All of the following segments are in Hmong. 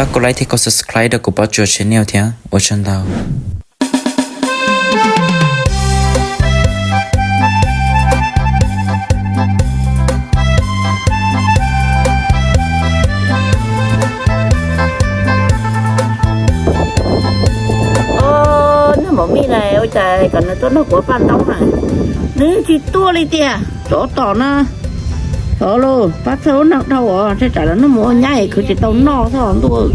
Pab kuv like thiab kuv subscribe rau kuv Pob Tsuas channel thiab, ua tsaug ntau. Nag maum mij na, ua cas kom nws tuaj nrog kuv paj ntaub na, nws tsis tuaj li tiag. Tsov tom na, tsov los pab txhawj lub neej dhau os, tsam lawv noj mus ua nyab es khwv tsis tau noj xwb os ntuj.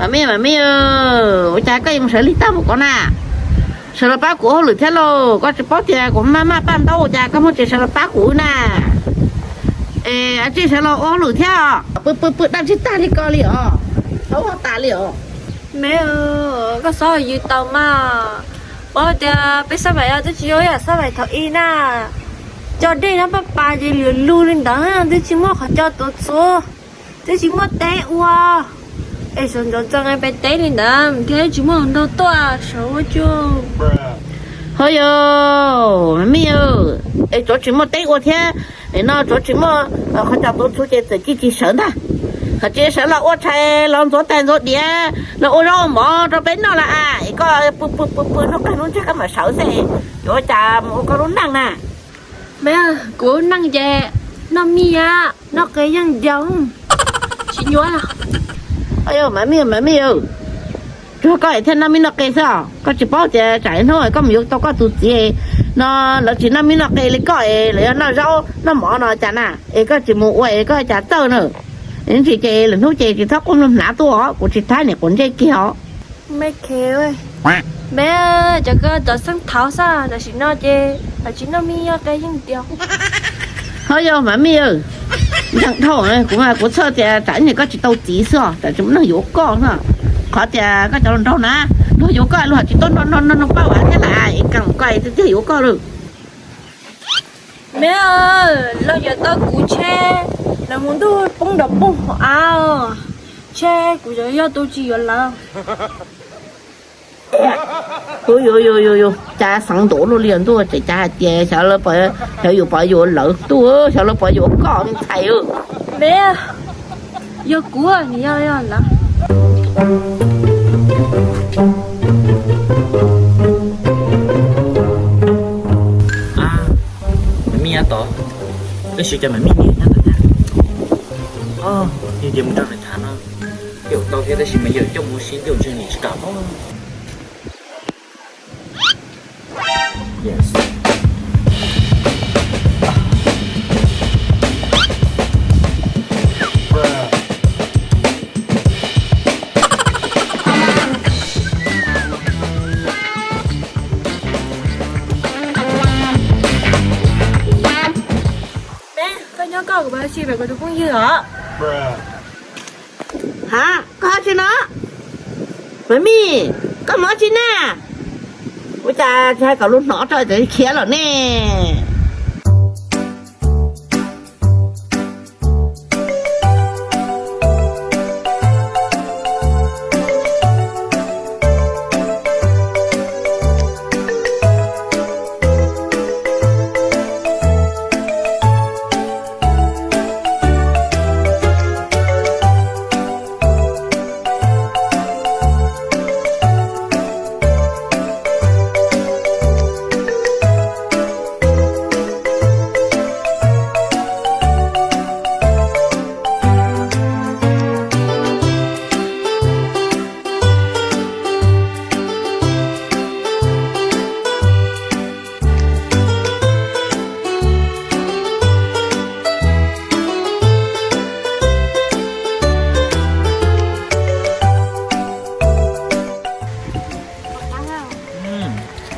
Mam mij, mam mij, ua cas koj yuav mus sawv lig tag mus ko na? Sawv los pab kuv ua hauj lwm thiab lauj, koj tsis paub tias kuv maj maj paj ntaub ua cas koj muaj tsev sawv los pab kuv na? Es tsis sawv los ua hauj lwm thiab, pw pw pw daj tsis tag li ko li os, tau ua tas li os. Me, koj xob yws tau mas, paub tias peb xab vais twb tsis yog ib yam xab vais thaum ub na. Cov dej no paj pas ces lwm lug li ntawd, twb tsis muaj qhov cos tuav txhuv, twb tsis muaj teb ua. Es sawv ntxov txog pem teb li ntawd thiab tsis muaj hluas nraug tuaj sawv ua cuag. Ho yog, mam mij, es tsov tsis muaj teb ua thiab, no tsov tsis muaj qhov cos tuav txhuv ces txawm cia tsis sawv ntag. Qhov tsis sawv los ua tshais los ntxuav tais ntxuav diav los ua zaub ua mov rau peb noj los as, es koj pw pw pw pw hnub qig hnub ntseg koj mam sawv xwb, yuav ua cas mus ua koj lub neej na? Me, kuv neej ces noj mij noj qe yeej ntiag, tsis nyuaj. Yog, mam mij, mam mij, tsuas koj thiaj noj mij noj qe xwb os, koj tsis paub tias tsam ib hnub koj mus yuav tau koj tus txiv no, lawv tsis noj mij noj qe li koj es lawv yog noj zaub noj mov no cas na, es koj tsis mus ua es koj cas txawj na. Ntsis ces lwm hnub ces tsis txhob quaj mloog hnav tuaj os, kuv tsis thab niam quav ntsej kiag os. Me, cov koj cov xeeb thaud xwb, tam sim no ces lawv tsis noj mij noj qe yeej ntiag. Ho yog, mam mij, ntseeg dhau, kuv mas kuv txhawj tias tsam ib ntsis koj tsis tau txiv xwb os, tsam tsis muaj neeg yuav koj xwb. Qhov tias koj cov hluas nraug na, luag yuav koj luag tsis tuaj nrog nrog nrog paj vas thiab las, es kam koj es tiag tiag yuav koj lawm. Me, luag yuav tau kuv tsheb, lawv mus ntuj poob nrov poog hauv av, tsheb kuv yuav yog tus tsis yuav lawv. Hu, yuav yuav yuav yuav, cas xeev ntuv luaj li ntuj, tseem cas hais tias xyov lawv, xyov yus pov yuav lawv ntuj, xyov lawv pov yuav koj me ntxhais. Me, yog kuv, nws yog yog lawv. Mam mij nyob tod, tab sis cas mam mij niam nyob tod thiab? Yog tias mus nrog nws tham no, yaum tau thiab tab sis mas yawm coj mus ua si ntuj ntshe nws tsis kam os. Peb, koj nyob koj, kuv pab si pem kuv tus phooj ywg os. Ha, koj tsi no? Maiv Mij, koj mus tsi na? Ua cas tsis hais kom luag hnov rau txawm khiav lawm ne?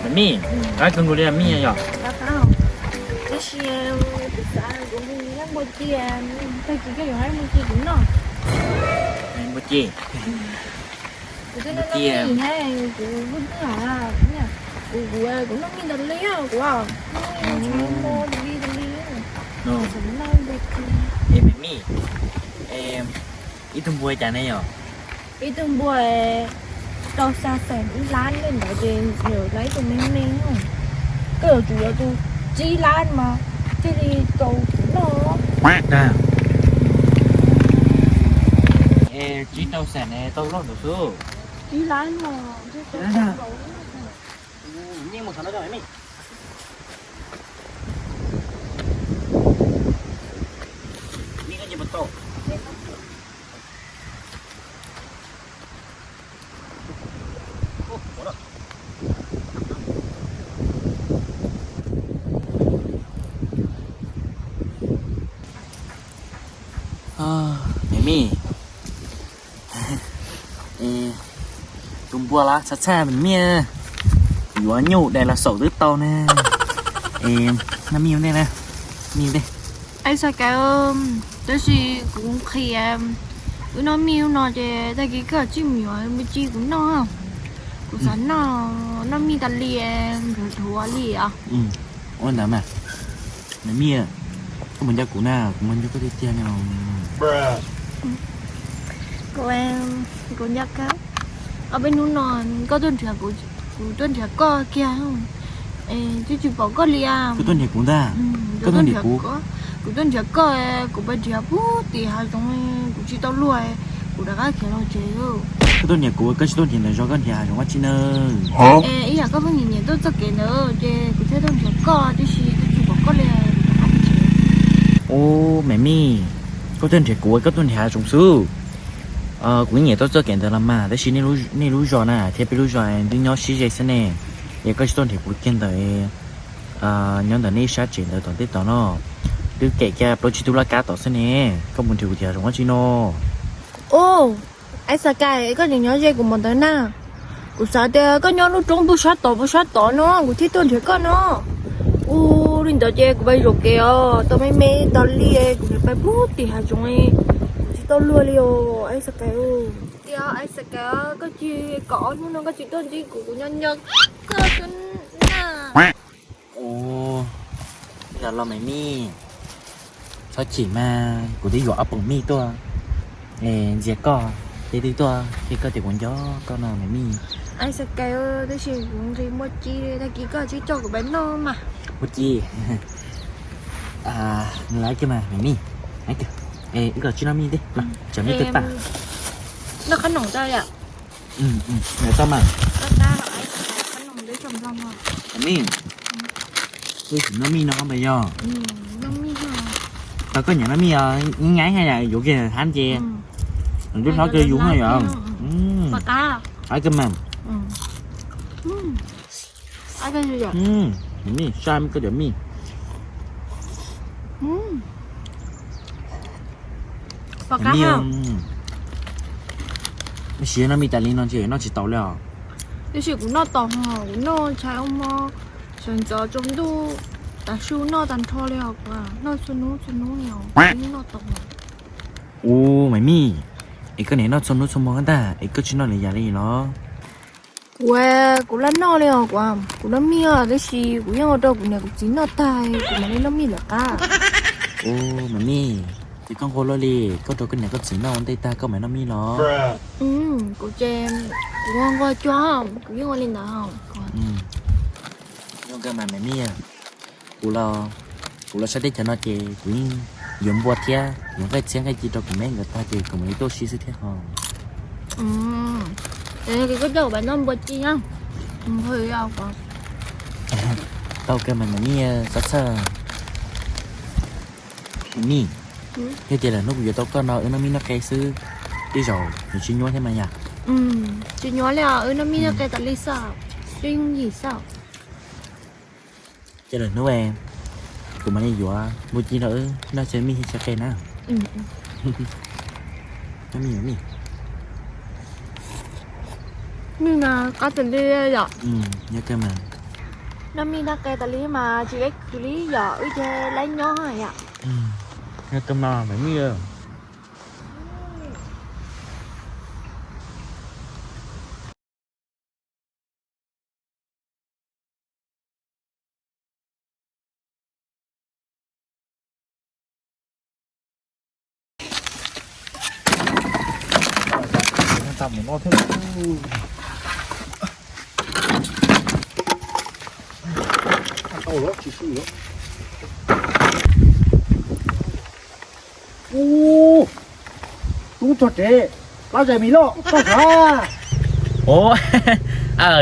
Maiv Mij, qab kawg nkaus li Maiv Mij yom. Tab sis kuv xav kuv mus npua ci, tag kis koj yuav npua ci kuv noj. Npua ci. Kuv twb noj noj mis thiab kuv kuj twb hais, kuv kuv kuv noj mis tas li kuv, noj mis ntshai npua tas li tas li. Es Maiv Mij, Ib tug npua cas ne yom? Ib tug npua rau xa xees ib lab li ntawd ces yuav tau ib tug me me. Koj yuav tsum yuav tus tsib lab mas thiaj li tau noj. Tsib rau xees ne tau loj ntawd xwb. Tsib lab no. Mej mij, tus npua los txhaj txhaj mej mij, yuav nyuj dais los xaum twb tau na. Noj mij ua ntej na, mij ua ntej. Ais xav kav, tab sis kuv qhia, wb noj mij ub no ces tag kis koj tsij mus yuav me ci kuv noj. Kuv xav noj, noj mij tas li, nrhuav nrhuav li os. Ua ntawd mas, mej mij, koj mus nco kuv na, kuv mus nco koj tiag tiag no. Kuv, kuv nco koj. Ob peb hnub no koj tuaj nrhiav kuv, kuv tuaj nrhiav koj kiag, twb tsis pom koj li as. Koj tuaj nrhiav kuv ntag. Koj tuaj nrhiav kuv. Kuv tuaj nrhiav koj, kuv pais nrhiav puag tim hav zoov, kuv tsis tau luag, kuv rov qab khiav los tsev. Koj tuaj nrhiav kuv, koj tsis tuaj nrhiav ntawm zos, koj nrhiav hav zoov ua tsi na? Ib yam koj pheej nyiam nyiam tuaj txoj kev ntawd ces kuv thiaj tuaj nrhiav koj, tiam sis twb tsis pom koj li. Ub, mej mij, koj tuaj nrhiav kuv, koj tuaj nrhiav hav zoov xwb. Kuv yeej nyiam tuaj txoj kev ntawd los mas, tab sis nej lub zos na thiab peb lub zos twb nyob sib ze xwb ne. Es koj tsis tuaj nrhiav kuv kiag ntawd, nyob ntawm nej sab tsev ntawd tom tej tod no, twb kem kiag plaub tsib tug laj kab tom xwb ne. Koj mus nrhiav kuv tias hav zoov ua tsi no? Ub, Ais xav kav, koj tseem nyob ze kuv npaum ntawd na. Kuv xav tias koj nyob lub roob puag sab tod puag sab tod no kuv thiaj tuaj nrhiav koj no. Ub, li ntawd ces kuv pais zaum kev os, tau me me tas li, kuv pais puag tim hav zoov, kuv tsis tau luag li os, Ais xav kav. Tias Ais xav kav, koj tsis kom ob hnub no koj tsis tuaj ntsib kuv, kuv nyob nco koj xwb na. Ub, yog los mej mij, txhob chim mas, kuv twb yuav ob poom mij tuaj ntxias koj, ces twb tuaj qhia koj tias kuv nco koj no mej mij. Ais xav kav, tab sis kuv nqhis npua ci, tag kis koj tsij coj kuv pais noj mas. Npua ci, lawv kiag mas mej mij, ib los tsij noj mij thiab, tsam mij twb tag. Noj qhob noom tau yom? Noj tau mas. Mej mij, wb sim noj mij no mas yog. Tau koj nyiam noj mij os, nyaib nyaib hab yam yuav kiag hab ces, nws twb hlob kawg yus hab yom. Qab kawg mas. Mej mij, saib koj cov mij. Mej siab noj mij tas li no ntshe noj tsis tau li os. Tab sis kuv noj tau, kuv noj ntshai ua mob, sawv ntxov tsaus ntuj tas su noj tag nrho li os, kuv noj txhua hnub txhua hnub li os, kuv noj tau. Ub, mej mij, es koj niam noj txhua hnub txhua hmo ntag es koj tsis noj lwm yam li los? Kuv, kuv laj noj li os, kuv, kuv noj mij os, tab sis kuv yeej ua rau kuv niam kuv txiv noj tag kuv mam li noj mij lawm qab. Ub, mej mij, ces koj nquag luaj li, koj rau koj niam koj txiv noj ua ntej tag koj mam noj mij los? Kuv ces kuv nquag nquag cuag, kuv yeej ua li ntawd. Zoo kawg mas mej mij, kuv los, kuv los sab teb chaws no ces kuv yeej yuav npua thiab yuav nqaij txhiab nqaij ci rau kuv me nkawd tag ces kuv mam li tuaj ua si xwb thiab ho. Koj coj kuv pais noj npua ci na. Tau kawg mas mej mij, txhob txhawj. Mej mij, yog tias lwm hnub kuv yuav tau koj no wb noj mij noj qe xwb, tej zaum nws tsis nyuaj thiab mas yom. Tsis nyuaj li os, wb noj mij noj qe tas li xwb, twb yooj yim xwb. Ces lwm hnub kuv mam li yuav npua ci rau wb noj xyaw mij xyaw qe na. Noj mij, noj mij. Mij mas qab tas li yom. Noj mij noj qe tas li mas tsis ib khwv li yom, wb ces laib nyob yom. Noj kawg mas mej mij. Mus no thiab. Ub, tub txog tsev, plab zais mis loj koj sav? Ub,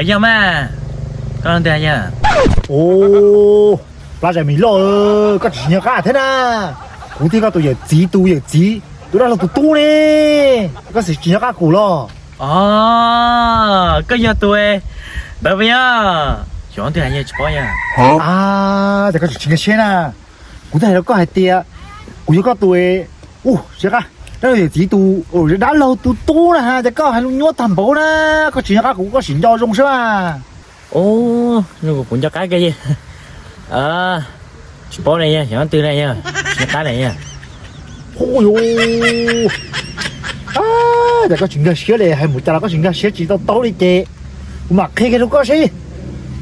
yog mas, koj ntag yog. Ub, plab zais mis loj, koj tsis nco qab thiab na. Kuv thiab koj tus yawm txiv tus yawm txiv tus dab laug tus tub ne, koj tsis nco qab kuv los? Os, koj yog tus ntawd puas yog? Xyov ntag yog tsis paub yog. Ces koj tsis nkag siab na. Kuv twb hais rau koj hais tias kuv yog koj tus, ub, siab qab, dab laug yawm txiv tus, dab laug tus tub na, ces koj hais lus nyuab tag npaum na. Koj tsis nco qab kuv, koj sim nco zoo saib mas. Ub, kuv nco qab koj. Tsis paub ne yog, xyov twg ne yog, tsis nco qab ne yog. Hu, yus, ces koj tsis nkag siab li, hais mus cas los koj tsis nkag siab tsis tau taub li ces kuv mam qhia kiag rau koj seb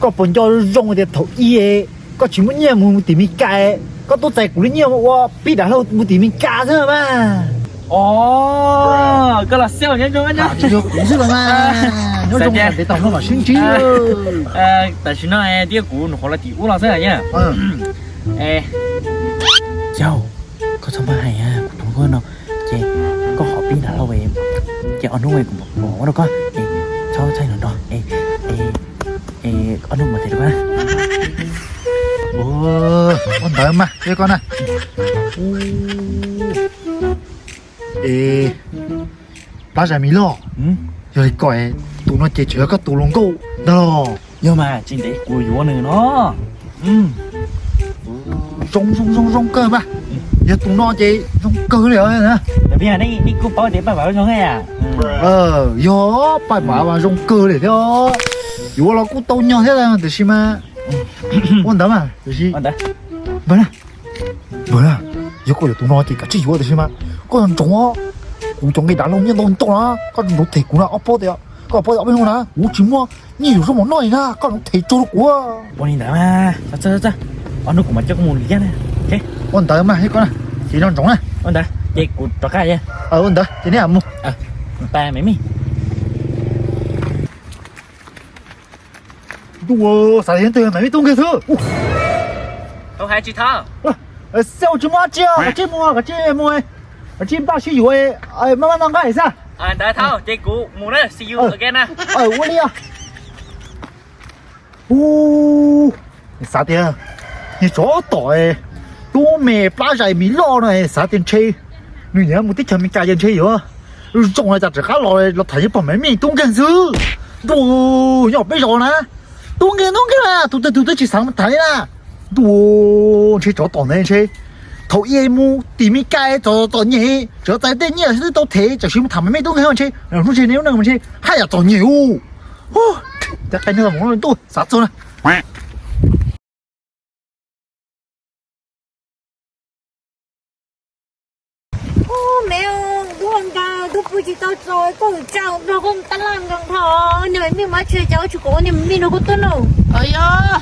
koj puas nco zoo tias thaum ub koj tsis muaj nyiaj mus tim Mes Kas, koj tuaj txais kuv li nyiaj ua pib dav hlau mus tim Mes Kas xwb mas. Os, koj los xij nyob zoo, nyob zoo kuv xwb los mas. Nyob zoo ntev tau no mam sib ntsib. Tam sim no twb yog kuv nyuam qhuav los tim ub los xwb yom. Yog, koj txhob maj hais, kuv tus nkauj no ces koj hom pib dav hlau, ces ob hnub kuv mam ua rau koj, txhob txhob no nrog, ob hnub mam them rau koj. Ua ntawd mas, koj na. Es, plab zais mis loj, yog li ko tus no ces tseem yog koj tus hluas nkauj ntag los? Yog mas, tsis ntev kuv yuav nws no. Zoo zoo zoo zoo kawg mas, yog tus no ces zoo kawg li. Nej kuj paub tias Paj Vam zoo. Yog, Paj Vam mas zoo kawg li thiab, yuav los kuj tau nyog thiab tiam sis mas, ua ntawd mas tiam sis, npawg na, npawg na, yog koj yuav tus no ces kav tsij yuav tiam sis mas koj ntsoov, kuv cov nqi dav hlau nyiaj ntau ntau na, koj ntsoov them kuv na, ob pob tias, koj ob pob tias ob peb hnub na, kuv tsis muaj nyiaj yuav zaub mov noj li na, koj ntsoov them tso rau kuv. Ua li ntawd mas, ob hnub kuv mam coj koj mus liab na. Ua ntawd mas, koj na, ces nco ntsoov na. Ua ntawd ces kuv rov qab. Ua ntawd ces neb mus. Pab Maiv Mij. Ntuj, xav tias twg Maiv Mij tub nkeeg xwb. Tau hais tsis thov. Xyov tsis muaj dab tsi, kav tsij mus, kav tsij mus, kav tsij npaj sib yuav, maj maj noj nqaij xwb. Ntawd thov ces kuv mus na, see you again na. Ua li. Xav tias niag tsov tom tub me plab zais mis loj no xav tias ntshe nws niam mus teb chaws Amelikas ces ntshe yuav zoo no cas rov qab los, los tham nyob pog Maiv Mij tub nkeeg xwb. Ntuj, nyob peb zos na, tub nkeeg tub nkeeg na, tus twg tus twg tsis xav mus tham li na. Ntuj, ntshe tsov tom ntawd ntshe thaum ub mus tim Amelikas txom txom nyem, tseem txais tej nyiaj xwb twb tau them, tsam sis mus tham Maiv Mij tub nkeeg ntshe hnub ntshe neb lub neej ntshe haj yam txom nyem ub. Cov qe neeg los mus ntuj xav txog na. Ub, Maiv, tub nkeeg tub pw tsis tau tso, koj tsa nrog koj tab laj nkees dhau, niag Maiv Mij mas tsis cas tsis kom niag Maiv Mij nrog koj tuaj no. Yog,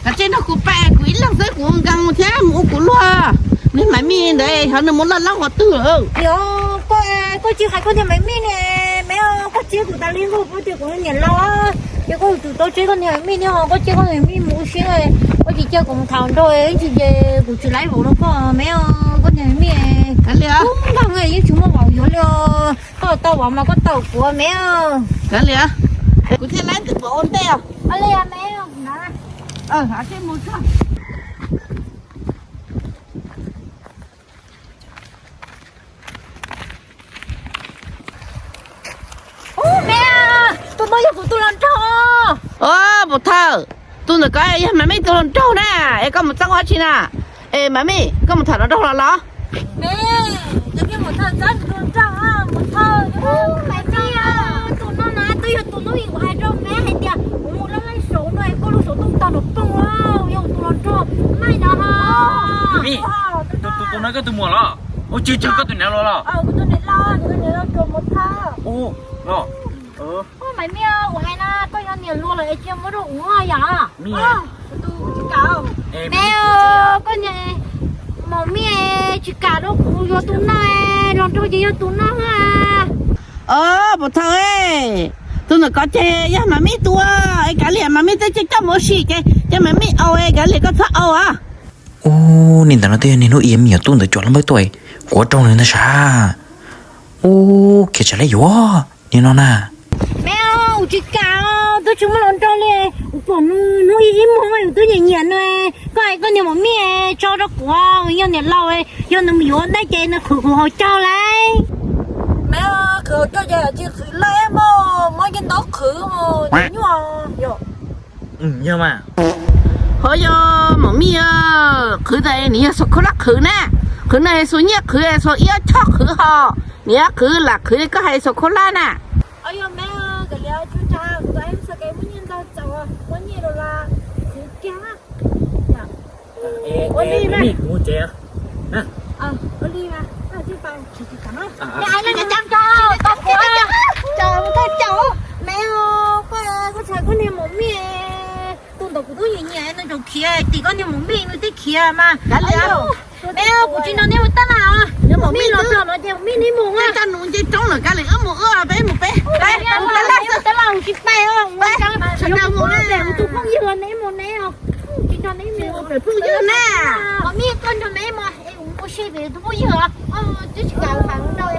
kav tsij nrog kuv pab kuv ib leeg xwb, kuv nkees thiab mus ua kuv luag. Niag Maiv Mij ntawd xyov nws mus loj laub qhov twg lawm. Yog, koj, koj tsis hais koj niag Maiv Mij ne, Maiv, koj tsis kuv tas li nkaus, koj tias kuv niam laus, ces koj yuav tsum tau tseb koj niag Maiv Mij thiab, koj tseb koj niag Maiv Mij mus ua siab, koj tsis cia kuv mus tham nrog, ib ntsis ces kuv tsis laib vauv rau koj, Maiv, koj niag Maiv Mij. Tub nkeeg yeej tsis muaj vauv yuav li os, koj tau vauv mas koj tau kuv, Maiv. Kav liam, kuv thiaj laib ntawm vauv ua ntej os. Li Maiv, kuv na. Ub, Maiv, tus no yog kuv tus hluas nraug. Ub, Mus Thawj, tus ntawm ko yog Maiv Mij tus hluas nraug na, es koj mus txeeb ua dab tsi na? Es Maiv Mij, koj mus tham hluas nraug los los? Maiv, cov niag Mus Thawj txeeb tus hluas nraug, Mus Thawj. Maiv Mij, tus no na twb yog tus hnub ib kuv hais rau Maiv hais tias kuv mus laj laj saud no es koj lub saum ntuj tag nrho ploog, yog tus hluas nraug Maiv no. Tus no koj tus muam los? Ua, tsis, tsis, koj tus niam laus los? Mus Thawj. Maiv Mij, kuv hais no koj yog niam laus lawm es cia muab rau kuv yom. Maiv, koj niam, Maiv Mij, tsis kam rau kuv yuav tus no, hluas nraug ces yog tus no. Os, Pov Thawj, tus ntawm ko ces yog Mam Mij tus, es kav liam Mam Mij twb coj mus ua si ces cia Mam Mij aus, kav liam koj txhob aus as. Ub, niag ntawm no twb yog niag hnub ib me nyuam tub ntawd cov los npawb tuaj, kuv ua rau nws ntag sav. Ub, khiav tsam li yuav niag no na. Me, kuv tsis kam, twb tsis muaj hluas nraug li, kuv pom nws hnub ib ib muag, kuv twb nyiam nyiam nws. Koj hais koj niag Mam Mij tso rau kuv, yog niam laus, yog nws mus yuav dab ces nws qhwv kuv haus caug lauj. Me, qhwv haus caug ces tsis qhwv lawm mog, muab cov ntaub qhwv mog, nyuaj yom. Yog mas. Ho yog Mam Mij qhwv tas nws yog Xos Khau Laj qhwv na, qhwv no Xos Nyiaj qhwv, Xos Iab Choj qhwv ho, nws qhwv lam qhwv li koj hais Xos Khau Laj na. Yog me, kav liam tsuj tsa, kuv tus ex xav kev muab nyiaj ntau txaus, muab nyiaj rau las qhwv kiag. Ua li mas. Ua li mas. Me, koj txhais koj niag Mam Mij, tus ntawd kuv twb nyiam nyiam, nws tseem khiav, tim koj niag Mam Mij nws twb khiav mas. Me, kuv tsis nrog neb mus tab mas. Mam Mij los txog no ces Mam Mij neb mus, tso nws nce roob lawm, kav liam wb mus wb, peb mus peb. Tab laj tsis pais, sawv daws mus peb tus phooj ywg, neb mus neb, tsis nrog neb mus, phooj ywg na. Mam Mij koj nrog neb mus, es kuv mus ua si pem tus phooj ywg os, twb tsis kam fam rau.